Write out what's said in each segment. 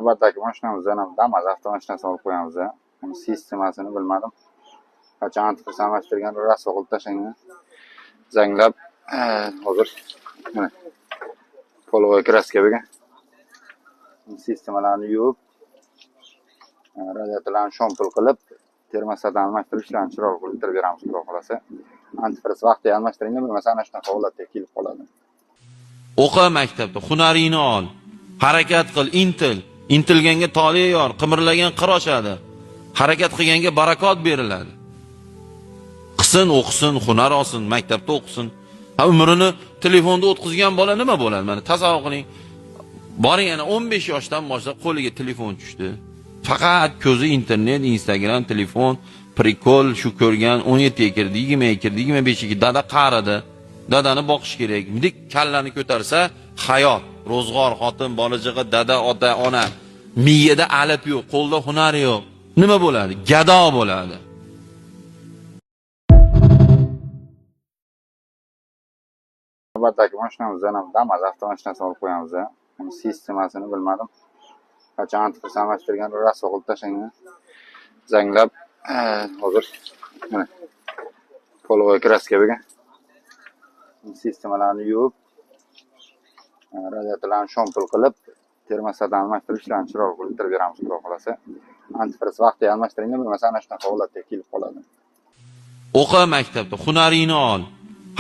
Navbatdagi mashinamizdan ham Damas avtomashinasini olib qo'yamiz. Uni sistemasini bilmadim. Qachon antifriz almashtirgan, rasvo qilib tashlangan. Zanglab hozir mana половой краска bo'lgan. Sistemalarni yuvib, radiatorlarni shampul qilib, termostatni almashtirib, ishlarni chiroyli qilib bitirib beramiz, xudo xolasa. Antifriz vaqtida almashtiringlar, bo'lmasa ana shunaqa holatga kelib qoladi. O'qi maktabda, hunaringni ol. Harakat qil, intil. Intilganga tole yor, qimirlagan qir oshadi. Harakat qilganga barakot beriladi. Qilsin, o'qisin, hunar olsin, maktabda o'qisin. Ha, umrini telefonda o'tkazgan bola nima bo'ladi? Mana tasavvur qiling. Boring, yana 15 yoshdan boshlab qo'liga telefon tushdi. Faqat ko'zi internet, Instagram, telefon, прикол, shu ko'rgan 17 ga kirdi, 20 ga kirdi, 25 ga kirdi, dada qaridi. Dadani boqish kerak. Bunday kallani ko'tarsa, hayot, ro'zg'or, xotin, bola-chaqa, dada, ota, ona. Miyada alif yo'q, qo'lda hunar yo'q. Nima bo'ladi? Gado bo'ladi. Navbatdagi mashinamizdan ham Damas avtomashinasini olib qo'yamiz. Uni sistemasini bilmadim. Qachon antifriz almashtirgan, rasvo qilib tashlangan. Zanglab hozir mana половой краска bo'lgan. Sistemalarni yuvib, radiatorlarni shampul qilib, termostatni almashtirib, ishlarni chiroyli qilib bitirib beramiz, xudo xolasa. Antifriz vaqtida almashtiringlar, bo'lmasa ana shunaqa holatga kelib qoladi. O'qi maktabda, hunaringni ol.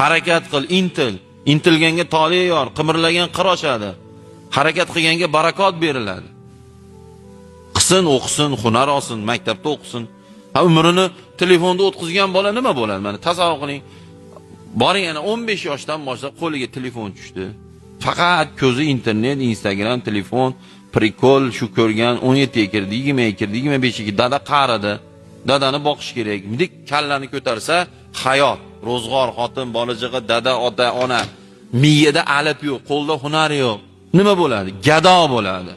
Harakat qil, intil. Intilganga tole yor, qimirlagan qir oshadi. Harakat qilganga barakot beriladi. Qilsin, o'qisin, hunar olsin, maktabda o'qisin. Ha, umrini telefonda o'tkazgan bola nima bo'ladi? Mana tasavvur qiling. Boring, yana 15 yoshdan boshlab qo'liga telefon tushdi. Faqat ko'zi internet, Instagram, telefon, прикол, shu ko'rgan 17 ga kirdi, 20 ga kirdi, 25 ga kirdi, dada qaridi. Dadani boqish kerak. Bunday kallani ko'tarsa, hayot, ro'zg'or, xotin, bola-chaqa, dada, ota, ona. Miyada alif yo'q, qo'lda hunar yo'q. Nima bo'ladi? Gado bo'ladi.